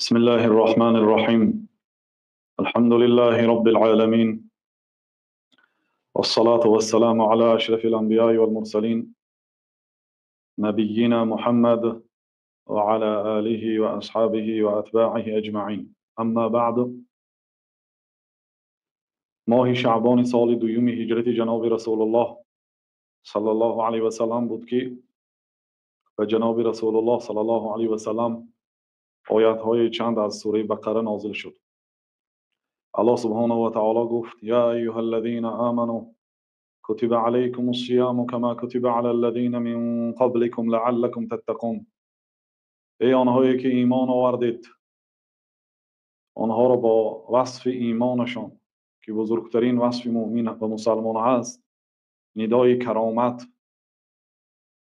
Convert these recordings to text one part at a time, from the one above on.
بسم الله الرحمن الرحيم. الحمد لله رب العالمين، والصلاة والسلام على أشرف الأنبياء والمرسلين، نبينا محمد وعلى آله وأصحابه وأتباعه أجمعين. أما بعد، моҳи шаъбони соли дуюми ҳиҷрати ҷаноби Расулуллоҳ саллаллоҳу алайҳи васаллам буд, ки ба ҷаноби Расулуллоҳ саллаллоҳу алайҳи васаллам оятҳои чанд аз сураи Бақара нозил шуд. Аллоҳ субҳонаҳу ва таоло гуфт: «Я айюҳа аллазина аману кутиба алайкум ассияму кама кутиба ала аллазина мин қабликум лааллакум таттақун». Эй онҳое ки имон овардед, онҳоро бо васфи имонашон, ки бузургтарин васфи муъмин ва мусалмон ҳаст, нидои каромат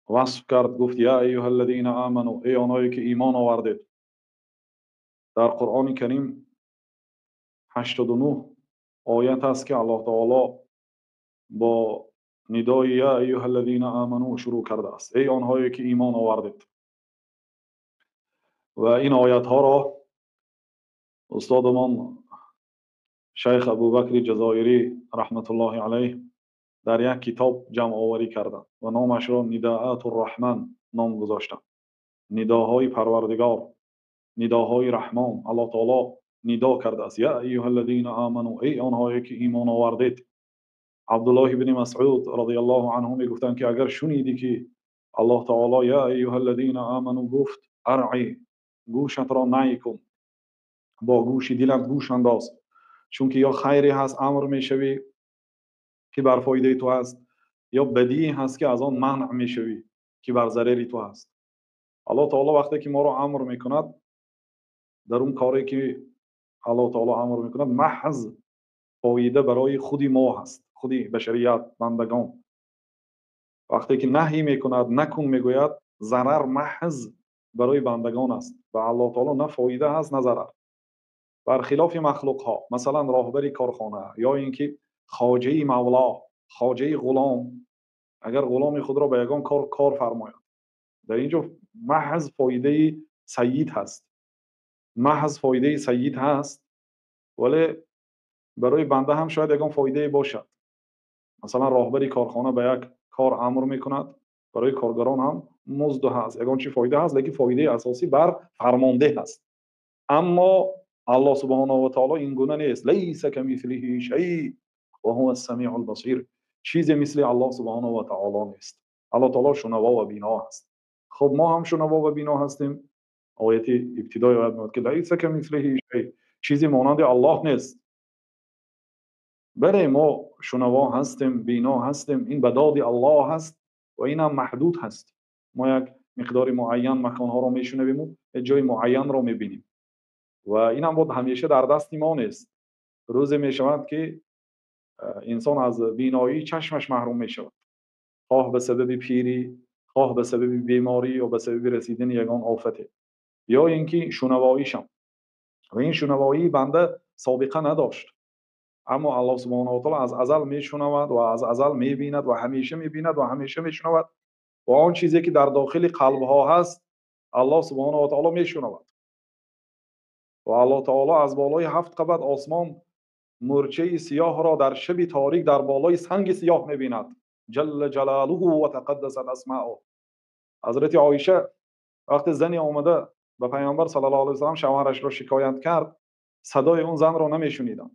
васф кард, гуфт: «Я айюҳа аллазина аману», эй онҳое ки имон овардед. Дар Қуръони Карим 89 оят аст, ки Аллоҳ таоло бо нидои «Я айюҳа аллазина аману» шурӯъ кардааст, эй онҳое ки имон овардед. Ва ин оятҳоро устодамон шайх Абубакри Ҷазоирӣ раҳматуллоҳи алайҳ дар як китоб ҷамъоварӣ карданд ва номашро Нидаату Раҳман ном гузоштанд. Нидоҳои Парвардигор, нидоҳои Раҳмон. Аллоҳ таоло нидо кардааст: «Я айюҳа аллазина аману», эй онҳое ки имон овардед. Абдуллоҳ ибни Масъуд розияллоҳу анҳу мегуфтанд, ки агар шунидӣ, ки Аллоҳ таоло «Я айюҳа аллазина аману» гуфт, аръи, гӯшатро най кун, бо гӯши дилат гӯш андоз, чунки ё хайре ҳаст, амр мешавӣ, ки бар фоидаи ту ҳаст, ё бадие ҳаст, ки аз он манъ мешавӣ, ки бар зарари ту ҳаст. Аллоҳ таоло вақте ки моро амр мекунад, дар он коре ки Аллоҳ таоло амр мекунад, маҳз фоида барои худи мо ҳаст, худи башарият, бандагон. Вақте ки наҳӣ мекунад, накун мегӯяд, зарар маҳз барои бандагон аст. Ба Аллоҳ таоло на фоида ҳаст, на зарар. Бархилофи махлуқҳо, масалан роҳбари корхона ё ин ки хоҷаи мавло, хоҷаи ғулом, агар ғуломи худро ба ягон кор фармояд, дар ин ҷо маҳз фоидаи сайид ҳаст, маҳз фоидаи сайид ҳаст, вале барои банда ҳам шояд ягон фоидае бошад. Масалан роҳбари корхона ба як кор амр мекунад, барои коргарон ҳам музд ҳаст, ягон чи фоида ҳаст, лекин фоидаи асосӣ бар фармондеҳ ҳаст. Аммо Аллоҳ субҳонаҳу ва таоло ин гуна нест. Лайса камислиҳи шай ва ҳува ас-самиъул басир. Чизе мисли Аллоҳ субҳонаҳу ва таоло нест. Аллоҳ таоло шунаво ва бино ҳаст. Хуб, мо ҳам шунаво ва бино ҳастем. Ояти ибтидои оят мегӯяд, ки лайса камислиҳи шай, чизе монанди Аллоҳ нест. Бале, мо шунаво ҳастем, бино ҳастем, ин ба доди Аллоҳ ҳаст ва ин ҳам маҳдуд ҳаст. Мо як миқдори муайян маконҳоро мешунавем ва ҷои муайянро мебинем ва ин ҳам боз ҳамеша дар дасти мо нест. Рӯзе мешавад, ки инсон аз биноии чашмаш маҳрум мешавад, хоҳ ба сабаби пирӣ, хоҳ ба сабаби беморӣ ё ба сабаби расидани ягон офате, ё ин ки шунавоишам. Ва ин шунавоии банда собиқа надошт, аммо Аллоҳ субҳонаҳу ва таоло аз азал мешунавад ва аз азал мебинад ва ҳамеша мебинад ва ҳамеша мешунавад ва он чизе ки дар дохили қалбҳо ҳаст, Аллоҳ субҳонаҳу ва таоло мешунавад. Ва Аллоҳ таоло аз болои ҳафт қабат осмон мӯрчаи сиёҳро дар шаби торик дар болои санги сиёҳ мебинад. Ҷалла ҷалолуҳу ва тақаддасат асмаъуҳ. Ҳазрати Оиша вақте зане омада ба Паёмбар саллаллоҳу алайҳи васаллам шавҳарашро шикоят кард, садои он занро намешуниданд,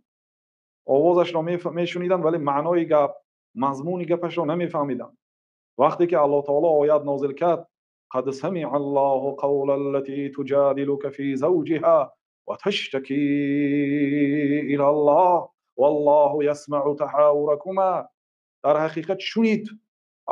овозашро мешуниданд, вале маънои гап, мазмуни гапашро намефаҳмиданд. Вақте ки Аллоҳ таоло оят нозил кард: «Қад самиа Аллоҳу қавла аллатӣ туҷодилука фӣ завҷиҳа ва таштакӣ илаллоҳ валлоҳу ясмаъу таҳавуракума». Дар ҳақиқат шунид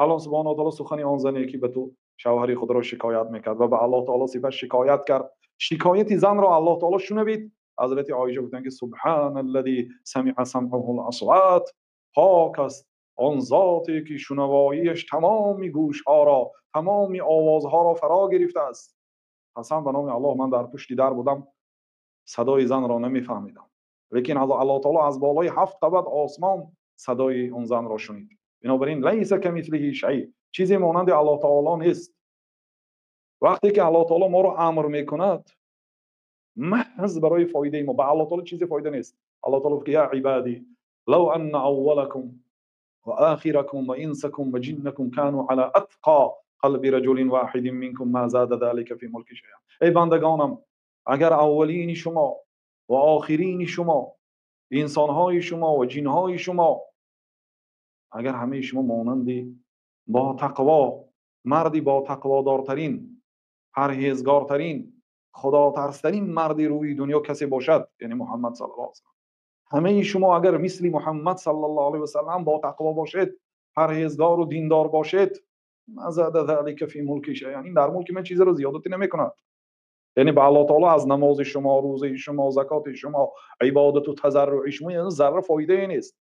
Аллоҳ субҳонаҳу ва таоло сухани он зане, ки ба ту шавҳари худро шикоят мекард ва ба Аллоҳ таоло сипас шикоят кард. Шикояти занро Аллоҳ таоло шунавид. Ҳазрати Оиша гуфтанд, ки субҳаналлазӣ самиа самъаҳул асвот, пок аст он зоте ки шунавоияш тамоми гӯшҳоро, тамоми овозҳоро фаро гирифтааст. Қасам ба номи Аллоҳ, ман дар пушти дар будам, садои занро намефаҳмидам, лекин Аллоҳ таоло аз болои ҳафт қабат осмон садои он занро шунид. Бинобар ин лайса камислиҳи шай, чизе монанди Аллоҳ таоло нест. Вақте ки Аллоҳ таоло моро амр мекунад, Маҳз барои фоидаи мо. Ба Аллоҳ таоло чизе фоида нест. Аллоҳ таоло гуфт: я ибади лав анна аввалакум ва охиракум ва инсакум ва ҷиннакум кану ала атқа қалби раҷулин воҳидин минкум ма зада залика фи мулки шайъа. Эй бандагонам, агар аввалини шумо ва охирини шумо, инсонҳои шумо ва ҷинҳои шумо, агар ҳамаи шумо монанди бо тақво, марди бо тақводортарин, парҳезгортарин, худотарстарин марди рӯи дунё касе бошад, яъне Муҳаммад саллаллоҳу алайҳи васаллам, ҳамаи шумо агар мисли Муҳаммад саллаллоҳу алайҳи васаллам бо тақво бошед, парҳезгору диндор бошед, ма зада залика фи мулки шайъа, ин дар мулки ман чизеро зиёдатӣ намекунад. Яъне ба Аллоҳ таоло аз намози шумо, рӯзаи шумо, закоти шумо, ибодату тазарруи шумо яъне зарра фоидае нест.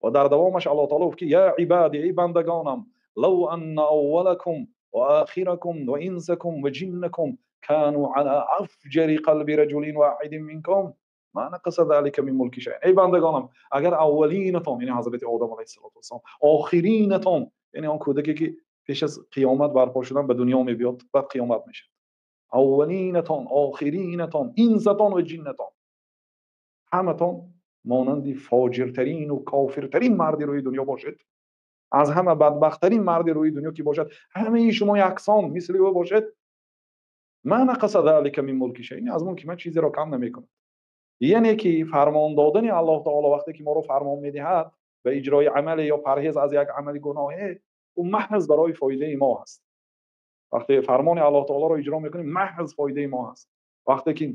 Ва дар давомаш Аллоҳ таоло гуфт ки я ибади, эй бандагонам, лав анна аввалакум ва охиракум ва инсакум ва ҷиннакум кану ала афҷари қалби раҷулин воҳидин минкум ма нақаса залика мин мулки шайъа. Эй бандагонам, агар аввалинатон, яъне ҳазрати Одам алайҳиссалоту вассалом, охиринатон, яъне он кӯдаке ки пеш аз қиёмат барпо шудан ба дунё мебиёд, баъд қиёмат мешавад, аввалинатон, охиринатон, инсатон ва ҷиннатон, ҳаматон монанди фоҷиртарину кофиртарин марди рӯи дунё бошед, аз ҳама бадбахттарин марди рӯи дунё ки бошад, ҳамаи шумо яксон мисли ӯ бошед, ма нақаса залика мин мулки шайъ, аз мулки ман чизеро кам намекунад. Яъне ки фармон додани Аллоҳ таоло вақте ки моро фармон медиҳад ба иҷрои амале ё парҳез аз як амали гуноҳе, ӯ маҳз барои фоидаи мо ҳаст. Вақте фармони Аллоҳ таолоро иҷро мекунем, маҳз фоидаи мо ҳаст. Вақте ки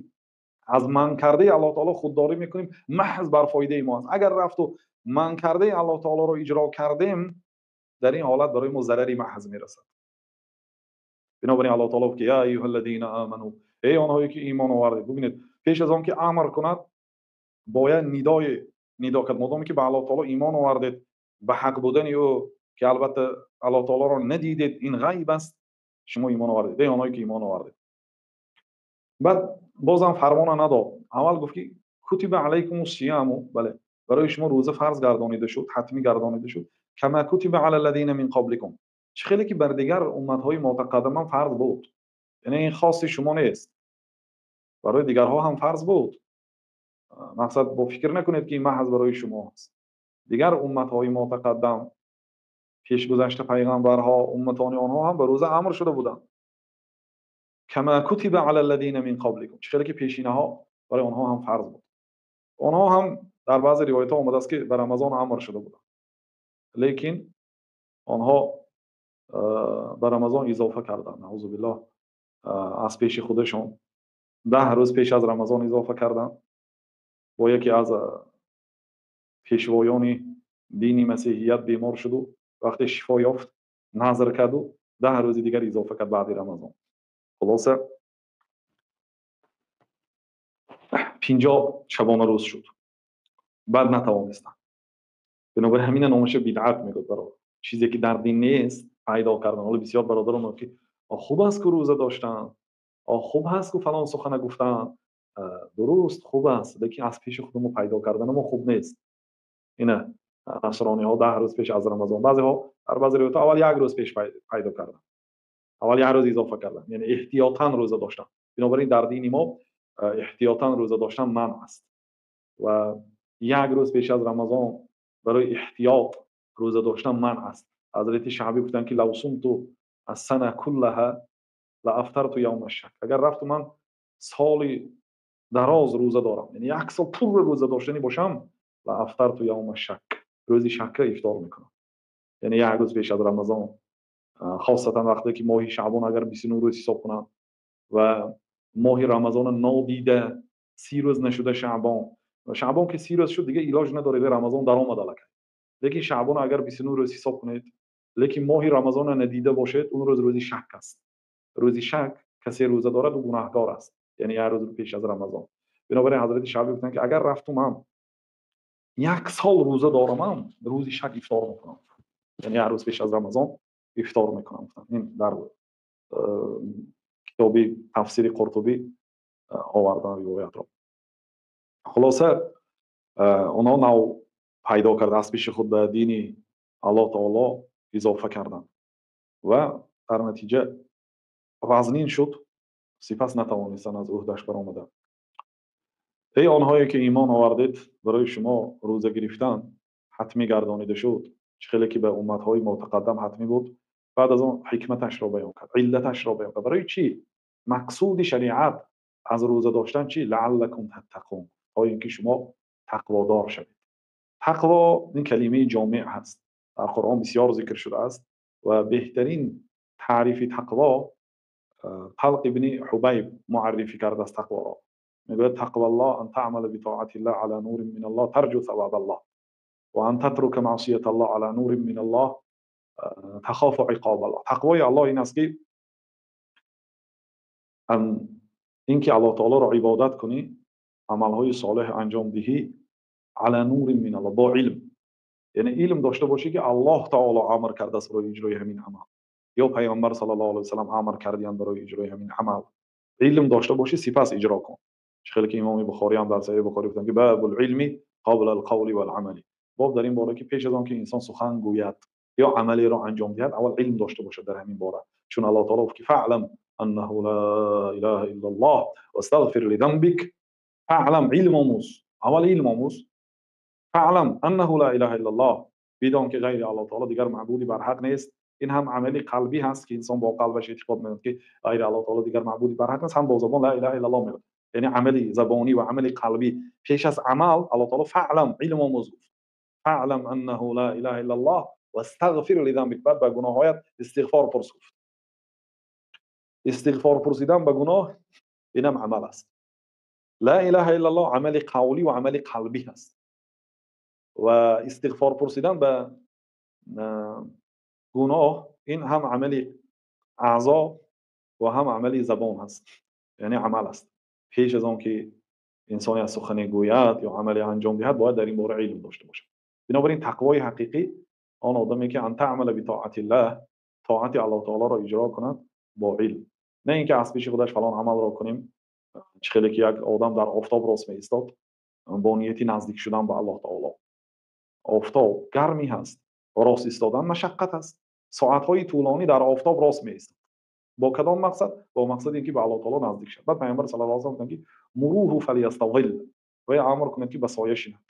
аз манъ кардаи Аллоҳ таоло худдорӣ мекунем, маҳз бар фоидаи мо ҳаст. Агар рафту манъ кардаи Аллоҳ таолоро иҷро кардем, дар ин ҳолат барои мо зарари маҳз мерасад. Бинобар ин Аллоҳ таоло гуфт ки я айюҳаллазина аману, эй онҳое ки имон овардед. Бубинед, пеш аз он ки амр кунад, бояд нидое нидо кард. Модоме ки ба Аллоҳ таоло имон овардед, ба ҳақ будани ӯ, ки албатта Аллоҳ таолоро надидед, ин ғайб аст, шумо имон овардед, эй онҳое ки имон овардед. Баъд бозам фармона надод. Аввал гуфт ки кутиба алайкумус сияму, бале, барои шумо рӯза фарз гардонида шуд, ҳатмӣ гардонида шуд. Кама кутиба ала аллазина мин қабликум, чӣ хеле ки бар дигар умматҳои мутақаддамам фарз буд. Яъне ин хоси шумо нест, барои дигарҳо ҳам фарз буд. Мақсад бо фикр накунед ки ин маҳз барои шумо аст. Дигар умматҳои мутақаддам, пешгузашта пайғамбарҳо, умматони онҳо ҳам ба рӯза амр шуда буданд. Кама кутиба ала аллазина мин қабликум, чӣ хеле ки пешинаҳо барои онҳо ҳам фарз буд. Онҳо ҳам дар баъзе ривоятҳо омадааст ки ба Рамазон амр шуда буданд, лекин онҳо ба Рамазон изофа карданд, наъузу биллоҳ, аз пеши худашон 10 рӯз пеш аз Рамазон изофа карданд. Бо яке аз пешвоёни дини масеҳият бемор шуду вақте шифо ёфт назр карду 10 рӯзи дигар изофа кард баъди Рамазон. Хулоса 50 шабона рӯз шуд, баъд натавонистанд. Бинобар ҳамина номаша бидъат мегӯяд. Бародар, чизе ки дар дин нест пайдо кардан. Ҳоло бисёр бародарон мегӯянд ки хуб аст ку рӯза доштан, хуб ҳаст ку фалон сухана гуфтан. Дуруст, хуб аст, лекин аз пеши худамо пайдо карданамо хуб нест. Ина насрониҳо 10 рӯз пеш аз Рамазон, баъзеҳо дар баъзе ривоятҳо аввал як рӯз пеш пайдо карданд, аввал як рӯз изофа карданд, яъне эҳтиётан рӯза доштан. Бинобар ин дар дини мо эҳтиётан рӯза доштан манъ аст ва як рӯз пеш аз Рамазон барои эҳтиёт рӯза доштан манъ аст. Ҳазрати Шаъбӣ гуфтанд ки лав сумту ас-сана куллаҳа ла афтарту явма шак, агар рафту ман соли дароз рӯза дорам, яъне як сол пурра рӯза доштанӣ бошам, ла афтарту явма шак, рӯзи шакка ифтор мекунам. Яъне як рӯз пеш аз Рамазон, хосатан вақте ки моҳи Шаъбон агар 29 рӯз ҳисоб кунанд ва моҳи Рамазона нодида 30 рӯз нашуда Шаъбон, Шаъбон ки 30 рӯз шуд дига илоҷ надоред, Рамазон даромад аллакай. Лекин Шаъбон агар 29 рӯз ҳисоб кунед, лекин моҳи Рамазона надида бошед, он рӯз рӯзи шак аст. Рӯзи шак касе рӯза дорад, ӯ гунаҳкор аст, яъне як рӯз пеш аз Рамазон. Бинобар ин ҳазрати Шаъбӣ гуфтанд ки агар рафтум ҳам як сол рӯза дорамам, рӯзи шак ифтор мекунам, яъне як рӯз пеш аз Рамазон ифтор мекунам. Ин дар китоби тафсири Қуртубӣ овардан ривоятро. Хулоса онҳо нав пайдо карда аз пеши худ ба дини Аллоҳ таоло изофа карданд ва дар натиҷа вазнин шуд, сипас натавонистанд аз ӯҳдаш баромада. Эй онҳое ки имон овардед, барои шумо рӯза гирифтан ҳатмӣ гардонида шуд, чӣ хеле ки ба умматҳои мутақаддам ҳатмӣ буд. Баъд аз он ҳикматашро баён кард, иллаташро баён кард. Барои чӣ? Мақсуди шариат аз рӯза доштан чӣ? Лааллакум таттақун, то инки шумо тақводор шавед. Тақво ин калимаи ҷомеъ ҳаст, дар Қуръон бисёр зикр шудааст ва беҳтарин таърифи тақво Талқ ибни Ҳубайб муаррифӣ кардааст тақворо. Мегӯяд: тақваллоҳ ан таъмала битоатиллоҳ ала нурин миналлоҳ тарҷу савобаллоҳ ва ан татрука маъсияталлоҳ ала нурин миналлоҳ тахофу иқобаллоҳ. Тақвои Аллоҳ ин аст ки инки Аллоҳ таолоро ибодат кунӣ, амалҳои солеҳ анҷом диҳӣ, ала нурин миналлоҳ, бо илм, яъне илм дошта бошӣ ки Аллоҳ таоло амр кардааст барои иҷрои ҳамин амал, ё Пайғамбар саллаллоҳу алайҳи васаллам амр кардиянд барои иҷрои ҳамин амал. Илм дошта бошӣ, сипас иҷро кун. Чӣ хеле ки Имоми Бухорӣ ҳам дар Саҳеҳи Бухорӣ гуфтанд ки бабул илми қабла ал-қавли вал-амали, боб дар ин бора ки пеш аз он ки инсон сухан гӯяд ё амалеро анҷом диҳад, аввал илм дошта бошад дар ҳамин бора. Чун Аллоҳ таоло гуфт ки фаълам аннаҳу ла илаҳа иллаллоҳ вастағфир лизамбик. Фаълам, илм омӯз, аввал илм омӯз. Фаълам аннаҳу ла илаҳа иллаллоҳ, бидон ки ғайри Аллоҳ таоло дигар маъбуди барҳақ нест. Ин ҳам амали қалбӣ ҳаст ки инсон бо қалбаш эътиқод мекунад ки ғайри Аллоҳ таоло дигар маъбуди барҳақ нест, ҳам бо забон ла илаҳа иллаллоҳ мегӯяд. Яъне амали забонӣ ва амали қалбӣ пеш аз амал Аллоҳ таоло фаълам, илм омӯз гуфт. Фаълам аннаҳу ла илаҳа иллаллоҳ вастағфир лизамбик, баъд ба гуноҳҳоят истиғфор пурс гуфт. Истиғфор пурсидан ба гуноҳ инам амал аст. Ла илаҳа иллаллоҳ амали қавлӣ ва амали қалбӣ ҳаст ва истиғфор пурсидан ба гуноҳ ин ҳам амали аъзо ва ҳам амали забон ҳаст, яъне амал аст. Пеш аз он ки инсоне аз сухане гӯяд ё амале анҷом диҳад, бояд дар ин бора илм дошта бошад. Бинобар ин тақвои ҳақиқӣ он одаме ки ан таъмала битоатиллаҳ, тоати Аллоҳ таолоро иҷро кунад бо илм, на инки аз пеши худаш фалон амалро кунем. Чӣ хеле ки як одам дар офтоб рост меистод бо нияти наздик шудан ба Аллоҳ таоло. Офтоб гармӣ ҳаст, рост истодан машаққат аст. Соатҳои тӯлонӣ дар офтоб рост меистод. Бо кадом мақсад? Бо мақсади инки ба Аллоҳ таоло наздик шавад. Баъд Пайғамбар саллаллоҳу алайҳи васаллам гуфтанд ки муруҳу фалияставил, вай амр кунед ки ба соя шинад,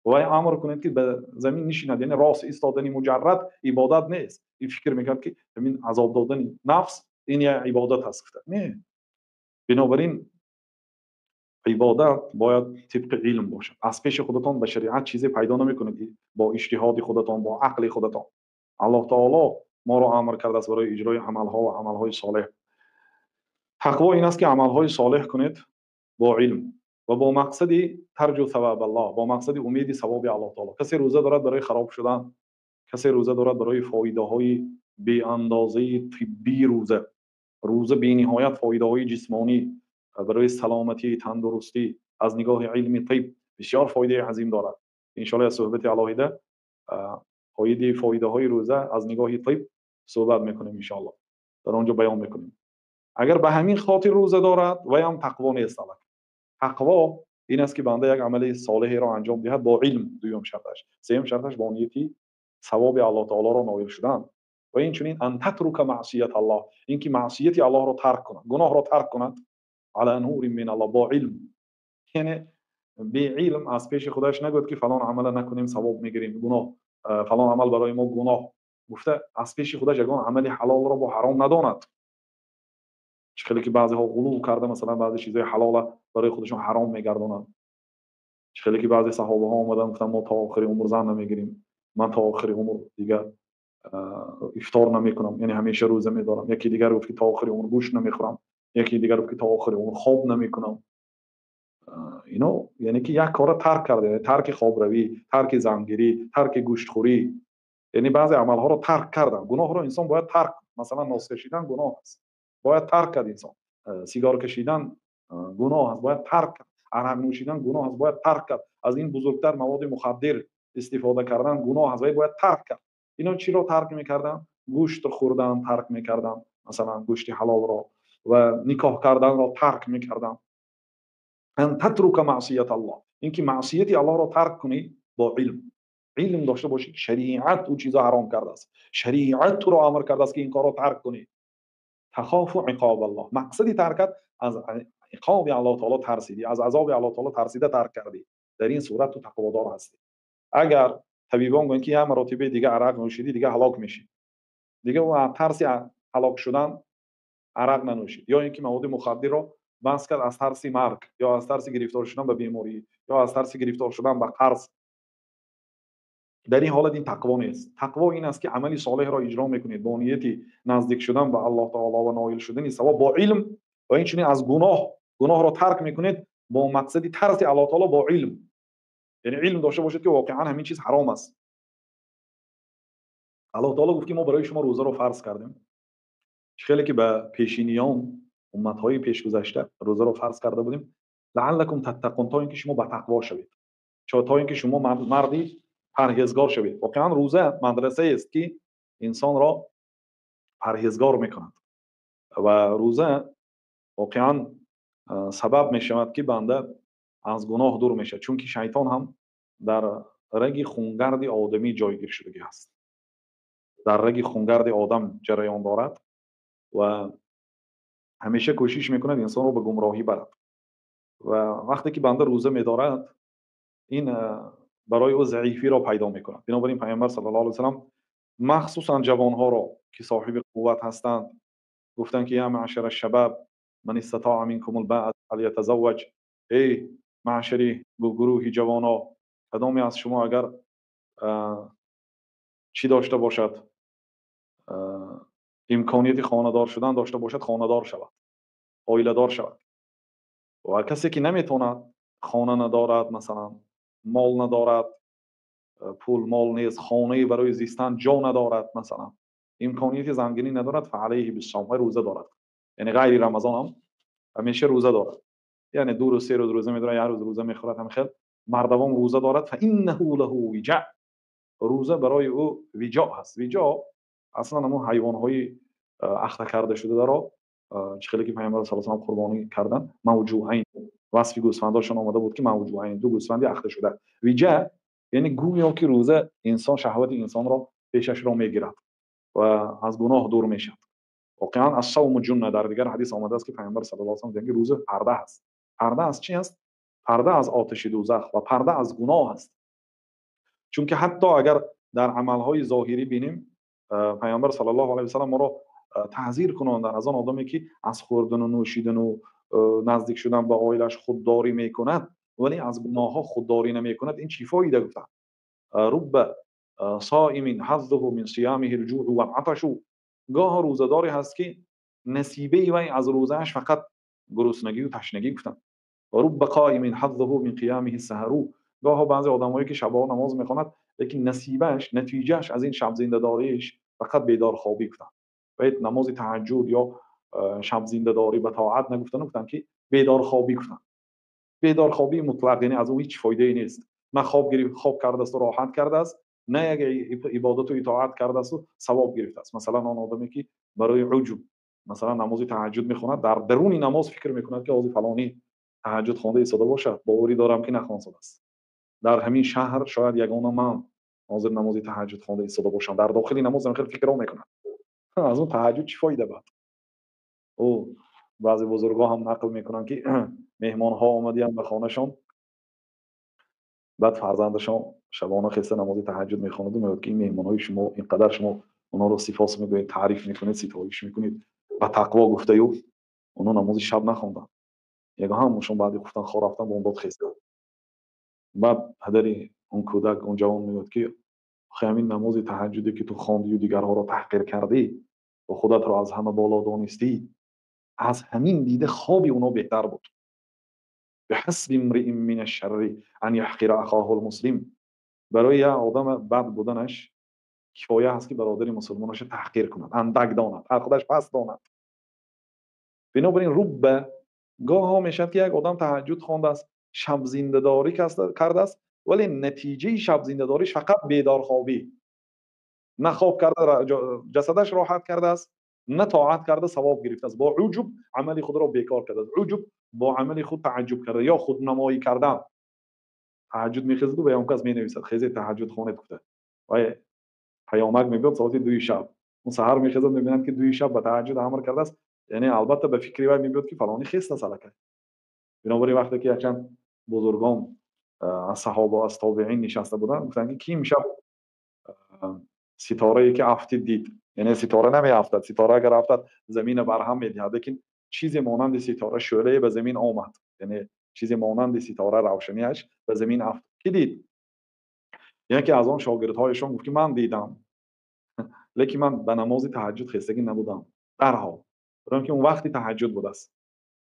вай амр кунед ки ба замин нишинад. Яъне рост истодани муҷаррад ибодат нест. Ин фикр мекард ки ҳамин азоб додани нафс ин як ибодат аст, гуфта. Не. Бинобар ин ибодат бояд тибқи илм бошад. Аз пеши худатон ба шариат чизе пайдо намекунед бо иҷтиҳоди худатон, бо ақли худатон. Аллоҳ таоло моро амр кардааст барои иҷрои амалҳо ва амалҳои солеҳ. Тақво ин аст ки амалҳои солеҳ кунед бо илм ва бо мақсади тарҷу савобаллоҳ, бо мақсади умеди савоби Аллоҳ таоло. Касе рӯза дорад барои хароб шудан, касе рӯза дорад барои фоидаҳои беандозаи тиббии рӯза. Рӯза бениҳоят фоидаҳои ҷисмонӣ барои саломатӣ, тандурустӣ аз нигоҳи илми тиб бисёр фоидаи азим дорад. Иншоаллоҳ аз суҳбати алоҳида оиди фоидаҳои рӯза аз нигоҳи тиб суҳбат мекунем иншоаллоҳ. Дар он ҷо баён мекунем. Агар ба ҳамин хотир рӯза дорад, вай ҳам тақво нест аллакай. Тақво ин аст ки банда як амали солеҳеро анҷом диҳад бо илм, дуюм шарташ. Сеюм шарташ бо нияти савоби Аллоҳ таолоро ноил шудан. Ва инчунин ан татрука маъсияталлоҳ, ин ки маъсияти Аллоҳро тарк кунад, гуноҳро тарк кунад ала нурин миналлоҳ, бо илм. Яъне беилм аз пеши худаш нагӯяд ки фалон амала накунем савоб мегирем, гуноҳ, фалон амал барои мо гуноҳ гуфта аз пеши худаш ягон амали ҳалолро бо ҳаром надонад. Чӣ хеле ки баъзеҳо ғулув карда, масалан баъзе чизҳои ҳалола барои худашон ҳаром мегардонанд. Чӣ хеле ки баъзе саҳобаҳо омаданд гуфтанд мо то охири умр зан намегирем, ман то охири умр дигар ифтор намекунам, яъне ҳамеша рӯза медорам. Яке дигар гуфт ки то охири умр гӯшт намехӯрам, яке дигар гуфт ки то охири умр хоб намекунам. Ино яъне ки як корро тарк карда, яъне тарки хобравӣ, тарки зангирӣ, тарки гӯштхӯрӣ, яъне баъзе амалҳоро тарк кардан. Гуноҳро инсон бояд тарк кунад. Масалан нос кашидан гуноҳ аст, бояд тарк кард инсон. Сигор кашидан гуноҳ аст, бояд тарк кард. Арақ нӯшидан гуноҳ аст, бояд тарк кард. Аз ин бузургтар маводи мухаддир истифода кардан гуноҳ аст, бояд тарк кард. Ино чиро тарк мекарданд? Гӯшт хӯрдан тарк мекарданд, масалан гӯшти ҳалолро, ва никоҳ карданро тарк мекарданд. Ан татрука маъсияталлоҳ, инки маъсияти Аллоҳро тарк кунӣ бо илм. Илм дошта бошӣ ки шариат ӯ чизо ҳаром кардааст, шариат туро амр кардааст ки ин корро тарк кунӣ. тахофу иқобаллоҳ, мақсади таркат аз иқоби Аллоҳ таоло тарсидӣ, аз азоби Аллоҳ таоло тарсида тарк кардӣ, дар ин сурат ту тақводор ҳастӣ. Агар табибон гӯянд, ки як маротибаи дига арақ нӯшидӣ, дига ҳалок мешӣ, дига ӯ аз тарси ҳалок шудан арақ нанӯшид, ё ин ки маводи мухаддирро бас кард аз тарси марг, ё аз тарси гирифтор шудан ба беморӣ, ё аз тарси гирифтор шудан ба қарз, дар ин ҳолат ин тақво нест. Тақво ин аст, ки амали солеҳро иҷро мекунед бо нияти наздик шудан ба Аллоҳ таоло ва ноил шудани савоб бо илм, ва инчунин аз гуноҳро тарк мекунед бо мақсади тарси Аллоҳ таоло бо илм, яъне илм дошта бошед, ки воқеан ҳамин чиз ҳаром аст. Аллоҳ таоло гуфт, ки мо барои шумо рӯзаро фарз кардем. Чӣ хеле ки ба пешиниён, умматҳои пешгузашта рӯзаро фарз карда будем, лааллакум таттақун, то ин ки шумо ба тақво шавед, то ин ки шумо марди парҳезгор шавед. Воқеан рӯза мадрасаест, ки инсонро парҳезгор мекунад, ва рӯза воқеан сабаб мешавад, ки банда аз гуноҳ дур мешавад, чунки шайтон ҳам дар раги хунгарди одамӣ ҷойгир шудагӣ ҳаст, дар раги хунгарди одам ҷараён дорад ва ҳамеша кӯшиш мекунад инсонро ба гумроҳӣ барад. Ва вақте ки банда рӯза медорад, ин барои ӯ заифиро пайдо мекунад. Бинобар ин Пайғамбар саллаллоҳу алайҳи васаллам махсусан ҷавонҳоро, ки соҳиби қувват ҳастанд, гуфтанд, ки я маъшара шабаб ман истатоа минкум албаата фалятазавваҷ, эй маъшари гурӯҳи ҷавоно, кадоме аз шумо агар чӣ дошта бошад, имконияти хонадор шудан дошта бошад, хонадор шавад, оиладор шавад. Ва касе ки наметавонад, хона надорад, масалан мол надорад, пул мол нест, хонае барои зистан ҷо надорад, масалан имконияти зангинӣ надорад, фаалайҳи биссавм, рӯза дорад. Яъне ғайри Рамазон ҳам ҳамеша рӯза дорад, яъне 2 рӯз 3 рӯз рӯза медорад, як рӯз рӯза мехӯрад, ҳам хел мардавом рӯза дорад. Фаиннаҳу лаҳу виҷа, рӯза барои ӯ виҷо ҳаст. Виҷо аслан ҳамон ҳайвонҳои ахта карда шударо, чӣ хеле ки Пайғамбар саллаллоҳу алайҳи васаллам қурбонӣ карданд, мавҷуайн, васфи гӯсфандошон омада буд, ки мавҷуайн, ду гӯсфанди ахта шуда. Виҷа яъне гӯё ки рӯза инсон шаҳвати инсонро пешашро мегирад ва аз гуноҳ дур мешавад. Воқеан ас-савму ҷунна, дар дигар ҳадис омадааст, ки Пайғамбар саллаллоҳу алайҳи васаллам мегӯяд, ки рӯза парда аст. Парда аз чӣ аст? Парда аз оташи дӯзах ва парда аз гуноҳ аст. Чунки ҳатто агар дар амалҳои зоҳирӣ бинем, Пайғамбар саллаллоҳу алайҳи васаллам моро таҳзир кунондан аз он одаме, ки аз хӯрдану нӯшидану наздик шудан ба оилаш худдорӣ мекунад, вале аз гуноҳҳо худдорӣ намекунад, ин чӣ фоида гуфтанд? Рубба соимин ҳаззуҳу мин сиямиҳи л-ҷуъу вал-аташу, гоҳ рӯзадоре ҳаст, ки насибаи вай аз рӯзааш фақат гуруснагию ташнагӣ гуфтанд. Рубба қоимин ҳаззуҳу мин қиямиҳи саҳару, гоҳо баъзе одамҳое, ки шабҳо намоз мехонад, лекин насибааш, натиҷааш аз ин шабзиндадориаш фақат бедорхобӣ гуфтанд. Ва намози таҳаҷҷуд ё шабзиндадорӣ ба тоат нагуфтанд, гуфтанд, ки бедорхобӣ гуфтанд. Бедорхобии мутлақ, яъне аз ӯ ҳеҷ фоидае нест. На хоб гирифт, хоб кардааст ва роҳат кардааст, на як ибодату итоат кардааст ва савоб гирифтааст. Масалан он одаме, ки барои уҷуб масалан намози таҳаҷҷуд мехонад, дар даруни намоз фикр мекунад, ки ҳозир фалонӣ таҳаҷҷуд хонда истода бошад, боварӣ дорам, ки нахонсадааст. Дар ҳамин шаҳр шояд ягона ман ҳозир намози таҳаҷҷуд хонда истода бошам. Дар дохили намоз ҳам хеле фикрҳо мекунад. Аз он таҳаҷҷуд чӣ фоида бад? Ӯ баъзе бузургҳо ҳам нақл мекунанд, ки меҳмонҳо омадиянд ба хонашон, баъд фарзандашон шабона хеста намози таҳаҷҷуд мехонаду мегӯяд, ки ин меҳмонҳои шумо инқадар шумо онҳоро сифос мегӯед, таъриф мекунед, ситоиш мекунед, ба тақво гуфтаю онҳо намози шаб нахонданд. Ягон ҳамашон баъди хуфтан хоб рафтан бомдод хестанд. Баъд падари он кӯдак, он ҷавон мегӯяд, ки охи ҳамин намози таҳаҷҷуде, ки ту хондию дигарҳоро таҳқир кардӣ ва худатро аз ҳама боло донистӣ, аз ҳамин дида хоби онҳо беҳтар буд. Биҳасби имриин мин ашшарри ан яҳқира ахоҳу лмуслим, барои як одам бад буданаш кифоя ҳаст, ки бародари мусулмонашро таҳқир кунад, андак донад, аз худаш паст донад. Бинобар ин рубба гоҳҳо мешавад, ки як одам таҳаҷҷуд хондааст, шабзиндадорӣ кардааст, вале натиҷаи шабзиндадориш фақат бедорхобӣ, на хоб карда ҷасадаш роҳат кардааст, на тоат карда савоб гирифтааст. Бо уҷуб амали худро бекор кардааст, уҷуб бо амали худ тааҷҷуб карда ё худнамоӣ кардан. Таҳаҷҷуд мехезаду ба он кас менависад, хезе таҳаҷҷуд хонед гуфта, ва паёмак мебиёд соати 2 шаб. Он саҳар мехезад, мебинад, ки 2 шаб ба таҳаҷҷуд амр кардааст. Яъне албатта ба фикри вай мебиёд, ки фалонӣ хест аст аллакай. Бинобар ин вақте ки якчанд бузургон аз саҳоба, аз тобеин нишаста буданд, гуфтанд ки имшаб ситорае ки афтид дид. Яъне ситора намеафтад, ситора агар афтад заминро барҳам медиҳад, лекин чизе монанди ситора шӯълае ба замин омад, яъне чизе монанди ситора равшанияш ба замин афтод. Ки дид? Яке аз он шогирдҳояшон гуфт ки ман дидам, лекин ман ба намози таҳаҷҷуд хестагӣ набудам дарҳол, чунки он вақти таҳаҷҷуд будааст.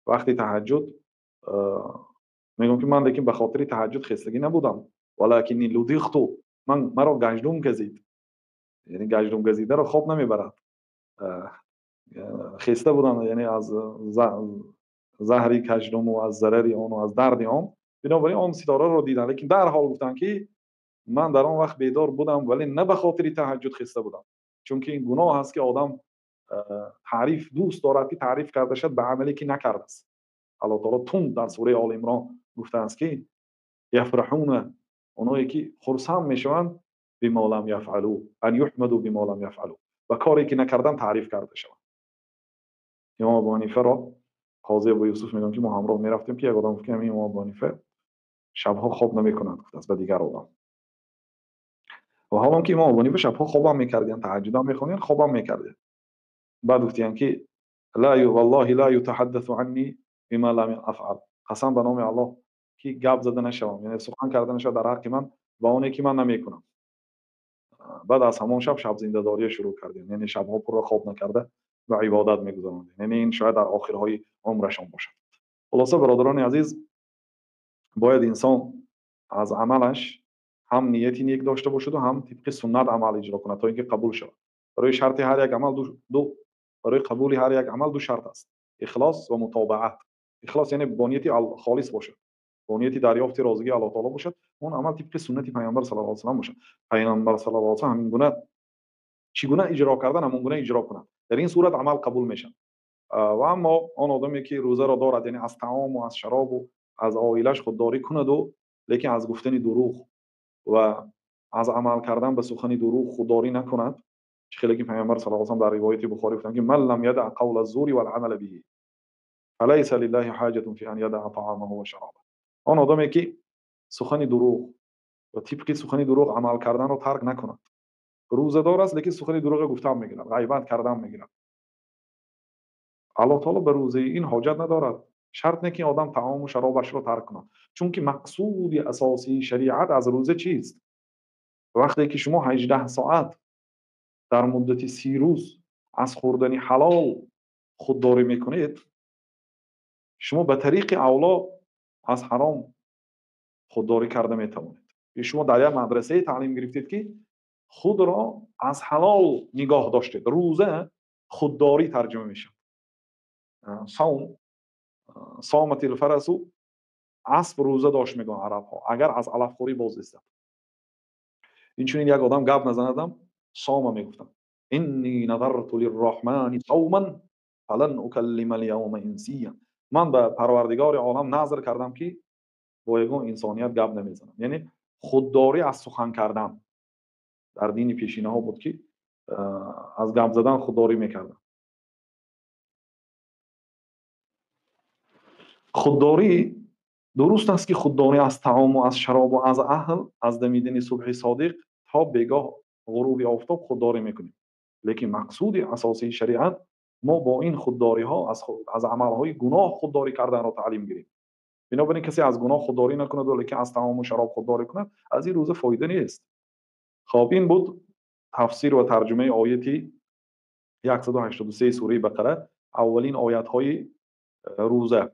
Вақти таҳаҷҷуд мегӯям ки ман лекин ба хотири таҳаҷҷуд хестагӣ набудам, валакинни лудиғту, ман маро гаҷдум газид, яъне гаҷдум газидаро хоб намебарад. Хеста будам, яъне аз заҳри каҷдуму аз зарари он ва аз дарди он. Бинобар ин он ситораро дидам, лекин дарҳол гуфтам ки ман дар он вақт бедор будам, вале на ба хотири таҳаҷҷуд хеста будам, чунки ин гуноҳ аст ки одам таъриф дӯст дорад ки таъриф карда шавад ба амале ки накардааст. Аллоҳ таоло тунд дар сураи Оли Имрон гуфтааст ки яфраҳуна, оное ки хурсанд мешаванд, бима лам яфъалу ан юҳмаду бима лам яфъалу, ба коре ки накардан таъриф карда шаванд. Имом Абу Ҳанифаро қози Абу Юсуф мегӯянд ки мо ҳамроҳ мерафтем ки як одам гуфт ки ҳамин Имом Абу Ҳанифа шабҳо хоб намекунад, гуфтааст ба дигар одам. Ва ҳолон ки Имом Абу Ҳанифа шабҳо хобам мекардиянд, таҳаҷҷудам мехондиянд, хобам мекардиянд. Баъд гуфтиянд ки ла валлоҳи ла ютаҳаддасу анни бима лам афъал, қасам ба номи Аллоҳ ки гап зада нашавам, яъне сухан карда нашавад дар ҳаққи ман ба оне ки ман намекунам. Баъд аз ҳамон шаб шабзиндадория шурӯъ кардем, яъне шабҳо пурра хоб накарда ба ибодат мегузарондем, яъне ин шояд дар охирҳои умрашон бошад. Хулоса бародарони азиз, бояд инсон аз амалаш ҳам нияти нек дошта бошаду ҳам тибқи суннат амал иҷро кунад то ин ки қабул шавад. Барои шарти ҳар як амал ду, барои қабули ҳар як амал ду шарт аст: ихлос ва мутобаат. Ихлос яъне бо нияти холис бошад, бо нияти дарёфти розигии Аллоҳ таоло бошад, он амал тибқи суннати Пайғамбар саллаллоҳу алайҳи васаллам бошад. Пайғамбар саллаллоҳу алайҳи васаллам ҳамин гуна чӣ гуна иҷро кардан, ҳамон гуна иҷро кунад. Дар ин сурат амал қабул мешавад. Ва аммо он одаме ки рӯзаро дорад, яъне аз таому аз шаробу аз оилаш худдорӣ кунаду, лекин аз гуфтани дурӯғ ва аз амал кардан ба сухани дурӯғ худдорӣ накунад, чӣ хеле ки Пайғамбар саллаллоҳу алайҳи васаллам дар ривояти Бухорӣ гуфтанд ки ман лам ядаъ қавла зури вал амала биҳи фалайса лиллаҳи ҳоҷатун фи ан ядаъ таъомаҳу ва шаробаҳ. Он одаме ки сухани дурӯғ ва тибқи сухани дурӯғ амал карданро тарк накунад, рӯзадор аст, лекин сухани дурӯғро гуфтан мегирад, ғайбат кардан мегирад, Аллоҳ таоло ба рӯзаи ин ҳоҷат надорад. Шарт не ки одам таому шаробашро тарк кунад, чунки мақсуди асосии шариат аз рӯза чист? Вақте ки шумо 18 соат дар муддати 30 рӯз аз хӯрдани ҳалол худдорӣ мекунед, шумо ба тариқи авло аз ҳаром худдорӣ карда метавонед. Шумо дар як мадрасае таълим гирифтед ки худро аз ҳалол нигоҳ доштед. Рӯза худдорӣ тарҷума мешавад. Савм, соматил фарасу, асп рӯза дошт мегӯянд арабҳо, агар аз алафхӯрӣ боз истад. Инчунин як одам гап назанадам сома мегуфтам. Инни назарту лирраҳмани савман фалан укаллима ал-явма инсия. Ман ба Парвардигори олам назр кардам ки бо ягон инсоният гап намезанам. Яъне худдорӣ аз сухан кардан дар дини пешинаҳо буд ки аз гап задан худдорӣ мекарданд. Худдорӣ дуруст аст ки худдорӣ аз таому аз шаробу аз аҳл аз дамидани субҳи содиқ то бегоҳ ғуруби офтоб худдорӣ мекунем, лекин мақсуди асосии шариат мо бо ин худдориҳо аз амалҳои гуноҳ худдорӣ карданро таълим гирем. Бинобар ин касе аз гуноҳ худдорӣ накунад, лекин аз таому шароб худдорӣ кунад, аз ин рӯза фоида нест. Хоб, ин буд тафсир ва тарҷумаи ояти 183 сураи Бақара, аввалин оятҳои рӯза.